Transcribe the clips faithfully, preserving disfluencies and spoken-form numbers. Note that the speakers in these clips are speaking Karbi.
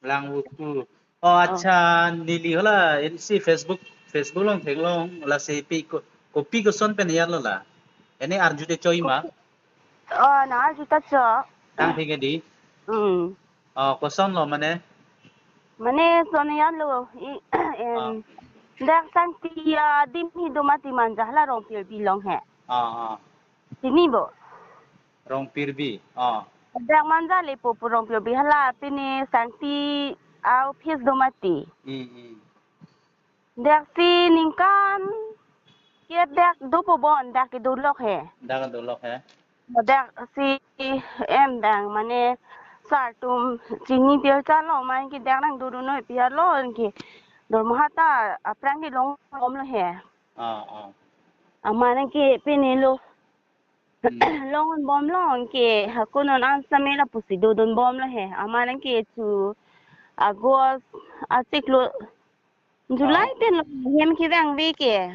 Langvoku. Oh, oh, accha, neli hala, isi Facebook, Facebook along theklong, lasi pi ko, kopi koson pen heyar lo la. Ene arju te choi ma? Oh, nang arju ta cho. Tang thik di. Hmm. Oh, koson lo mane? Mane son heyar lo, i, em, ah, dak Sangti adim hi do mati Manja hala Rongpirbi along he. Ah, ah. Chini bo? Rongpirbi. Ah. Dak Manja le po pu Rongpirbi hala pini Sangti a-office do mati. Hmm, hmm. Dak si ningkan ke dak do po bon, dak ke dolok he. Dak dolok he. Dak si em dang mane sar atum chini tir cha lo, man ke dak nang do do noi pi alo ke. Dormoha ta aphrang ke long bom lo he. Ah, ah. Amat nang ke pini lo. Hmm. Long bom lo ke, hako non an same lapusi dodun bom lo he. Amat nang ke chu August achiklo, July, ah, pen lo hem kevang ave ke.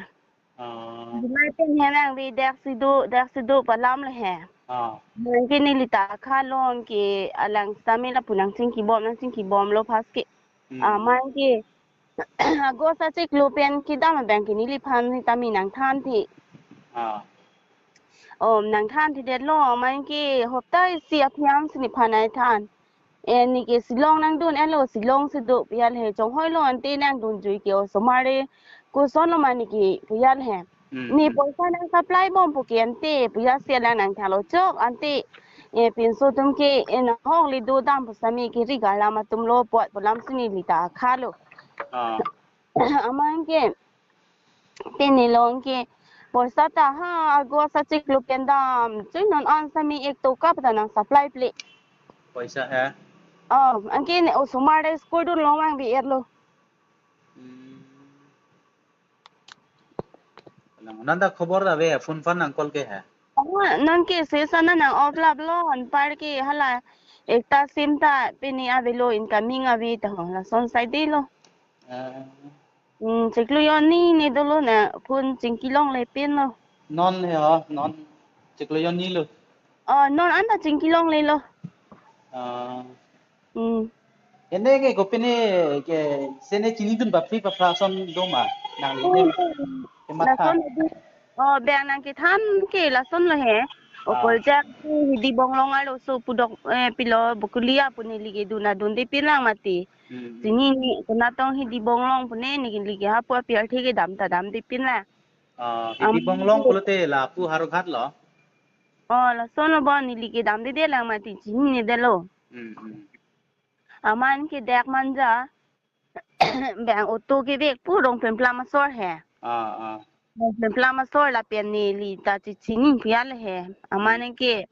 Ah. July pen hem vang ave, dak si do, dak si do pu alam lo he. Ah. Amat ke neli ta kha long ke alang same lapu nang chingki bom, nang chingki bom lo pas ke. Hmm. Amat ke August achiklo pen kedam abang ke neliphan sitame nang than thi. Ah. Om, nang than thi det lo, amat ke hopta isi aphi-am si nephan nai than. Eh, ne ke Shillong nang dun, eh lo Shillong si do pi al he, chonghoi lo ante nang dun jui ke osomar re, koson lo ma ne ke pi al he. Hmm, ne, hmm, poisa nang supply bom pu ke ante, pu ya si alang nang than lo chok, ante, eh, pinso atum ke, eh, nang hong le do dam pu sami ke riga lam atum lo pot pu lam si neli ta kha lo. Ah. Amat ke, pini long ke, poisa ta ha, August achiklo pen dam, chui non an sami ek toka pu ta nang supply ple. Poisa he? Oh, anke ne osomar re school dun long vang ave et lo. Hmm. Nang, nang ta khobor ta ave, phone phan nang call ke he? Oh, nang ke se sana nang off lap lo, anpar ke hala ekta sim ta pini ave lo, incoming ave ta ho, lason sai de lo. Ah. Hmm, chiklo hini ne dolo na, phone chingki longle pen lo. Non he ho, non chiklo hini lo. Oh, non an ta chingki longle lo. Ah. Hmm. Ene ke kopine ke sene chinidun bapri papra ason do ma nangli ne? Hmm. Kematha. Lason adu. Oh, bang nang kethan ke lason lo he. O, ah, project Hidi Bonglong arloso pudok, eh, pilo Bokulia pu neli ke dun adun de pin lang mati. Hmm, hmm. Chinine konatong Hidi Bonglong pu ne neli ke hapu aphi arthe ke dam ta dam de pin lang. Ah, Hidi Bonglong pulote lapu Howraghat lo? Oh, lason lo bon, neli ke dam de de lang mati, chinine det lo. Hmm, hmm. Amat ke dak Manja bang auto kevek pu Rongpemplam asor he. Ah, ah. Rongpemplam asor lapen neli ta chechini pi al he. Amat, hmm, nangke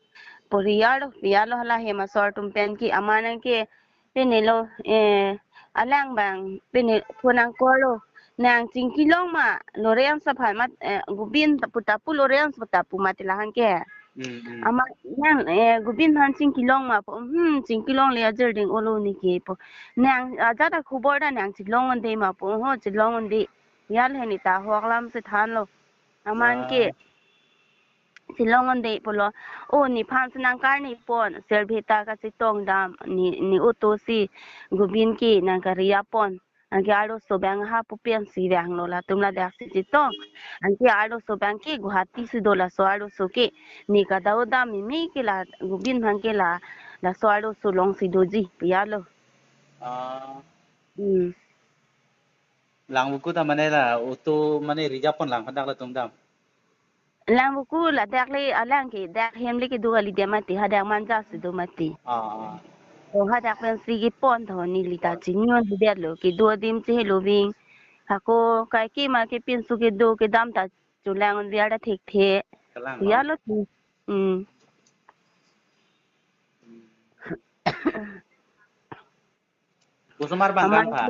poriar lo, pi al lo hala hem asor atum pen ke. Amat nangke pini lo, eh, alang bang pini phone nang call lo. Nang chingki long ma, Lawrence aphan mat, eh, Gobin ta pu ta pu Lawrence pu ta pu mati lahan ke. Hmm, hmm. Amat nang, eh, Gobin aphan chingki long ma pu, hmm, chingki longle ajir ding olo ne ke pu. Nang, ah, ajat akhobor ta nang chelong un-e ma pu, ho chelong un-e. Pi al he ne ta hok lam si than lo. Amat ke, ah, chelong un-e pulo. Oh, nephan si nang karni pon, survey ta kachetong dam, ne, ne auto si Gobin ke nang kariya pon. Anke arloso bang hapu pensi vang lo, latum ladak si chetong. Anke arloso bang ke Guwahati si do, laso arloso ke. Ne kadau dam mimi ke la Gobin aphan ke la, laso arloso along si doji pi al lo. Ah. Hmm. Langvoku ta mane la auto mane reserve pon lang hadak latum dam. Langvoku ladak le alang ke dak hem le kedo kali dia mati, hadak Manja si do mati. Ah, ah. O hadak pensi kepon tho, neli ta chini un-e det lo, kedo adim chehelo ving. Hako kaike ma ke pinso kedo kedam ta chulang un-e dia ta thekthe. Kalang, pi al lo tu. Hmm. Hmm. Osomar bang, amat kan pha?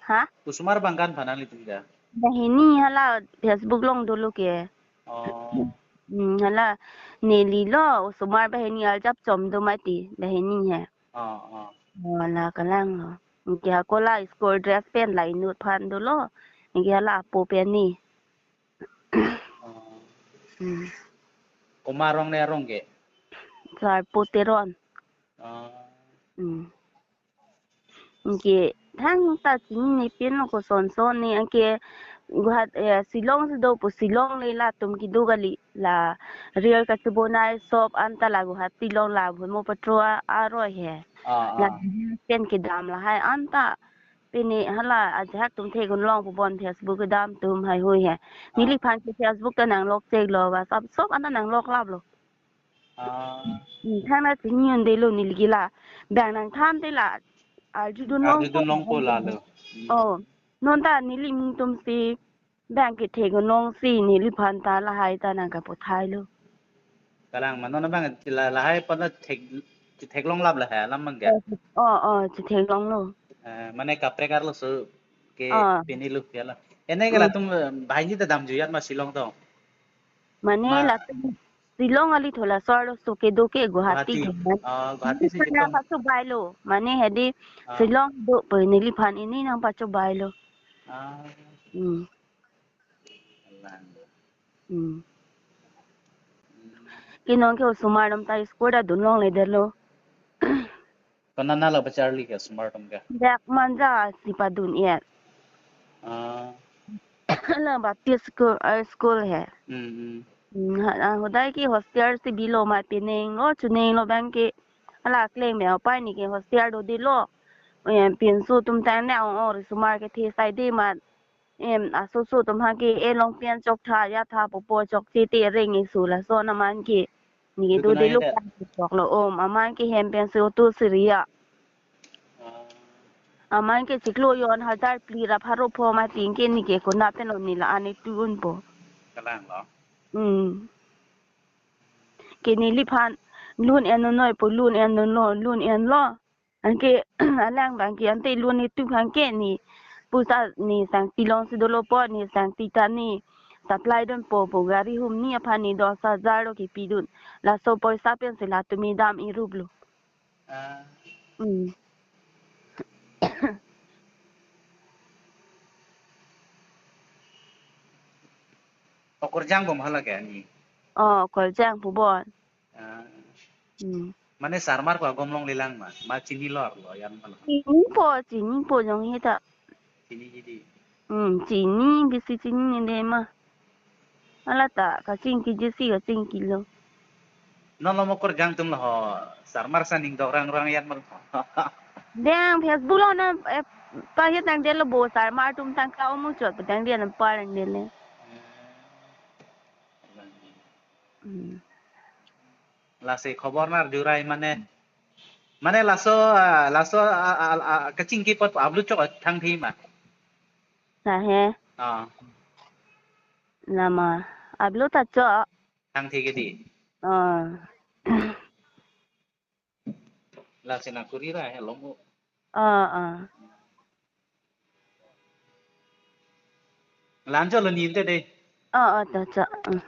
Ha? Osomar bang, kan pha nanglitum ta? Banghini hala Facebook along dolo ke. Oh. Hmm, hala neli lo, osomar banghini arjap chom do mati, banghini he. Oh, oh. Oh, la kalang lo. Anke hako la school dress pen la inut aphan dolo. Anke hala apo pen ni. Oh. Hmm. Komat arong ne arong ke? Sarpo Teron. Ah. Hmm. Anke thangta chinine pen lo kosonson ne, anke Guwahati, eh, Shillong si do pu, Shillong le latum kedo kali, la rel kachebonai shop anta la Guwahati along la Bhunmo Patro a-, aroi he. Ah, la ah. Pen kedam lahai anta. Pini hala ajahak atum theklong pu bon Facebook kedam atum haihui he. Ah. Neliphan ke Facebook ta nanglok cheklo, WhatsApp shop anta nanglok laplo. Ah. Hmm, thangta chini un-edetlo neli ke la. Bang nangthan te la arjudun long. Arjudun longpo lalo. Hmm. Oh. Non ta neli mung atum si bang ketheklong si neliphan ta lahai ta nangkapothailo. Kalang ma non bang la, lahai pen ta thek, theklong lap lahai alam bang ke. Oh, oh, chetheklonglo. Eh, mane kaprek arloso ke. Ah. Pini lo ke la. Ene ke. Hmm. Latum, eh, banghini ta damjui-at ma Shillong tong? Mane ma latum Shillong kali, thola sor lo, so kedo ke Guwahati. Guwahati. Ah, Guwahati si. Neliphan chetong. Nangpachobailo. Mane hedi. Ah. Shillong do pu neliphan ini nangpachobailo. Ah. Hmm. Alang. Hmm. Hmm. Ke non ke osomar atum ta school ta dunlongledetlo. Konat nat lo pacharli ke osomar atum ke? Dak Manja si padun-et. Ah. La Baptist school, eh, school he. Hmm, hmm. Hmm, ha, ah, hodai ke hostel si bilo ma, peninglo chuninglo bang ke. Hala klem me apai ni ke hostel dodetlo. Em, pinso atum tang ne ong ong risomar kethe saide ma. Em, asoso atum ha ke elong pen choktha, yaktha popo chokche te reng-e su lason aman ke. Neke tu dodetlo dai. Kan choklo om, aman ke hem pen so tu Syria. Ah. Aman ke chiklo jon hajar phli ra pharo pho ma tin ke neke konat pen lo ne la-an ne tu unpo. Kalanglo. Hmm. Ke neliphan lun en noi pu, lun en lo, lun enlo. Anke alang bang ke ante lun itu bang ke ne pusa ne sangti along si dolo po, ne sangti ta ne supply dunpo pu gari humni aphan ne dos hajar lo kepidun. Laso poisa pen si latum edam iruplo. Ah. Hmm. Okorjang bom hala ke ani? Oh, okorjang pu bon. Ah. Hmm. Mane sarmar ko agom longlelang ma, ma chinilor lo yan ma lo. Chinipo, chinipo jong heta. Chini hidi. Hmm, chini, bisi chinine ma. Hala ta kachingkiji si kachingkilo. Non lo mo okorjang atum lo ho, sarmar sa ning dok rang rang yan ma lo. Dang Facebook lo na, eh, pa hit nangdetlo bo, sarmar atum tangka omu chot pa dang dia na pa nangdetle. Hmm. Lasi khobor nar jurai mane. Mane laso, ah, laso, ah, ah, ah, kachingki apot upload chok thangthi ma? Lahe. Ah. Lama upload ta chok. Thangthi ke di. Ah. Lasi nangkuri ra he long o. Ah, ah. Lancho lo ninte de. Ah, ah, ta chok. Ah.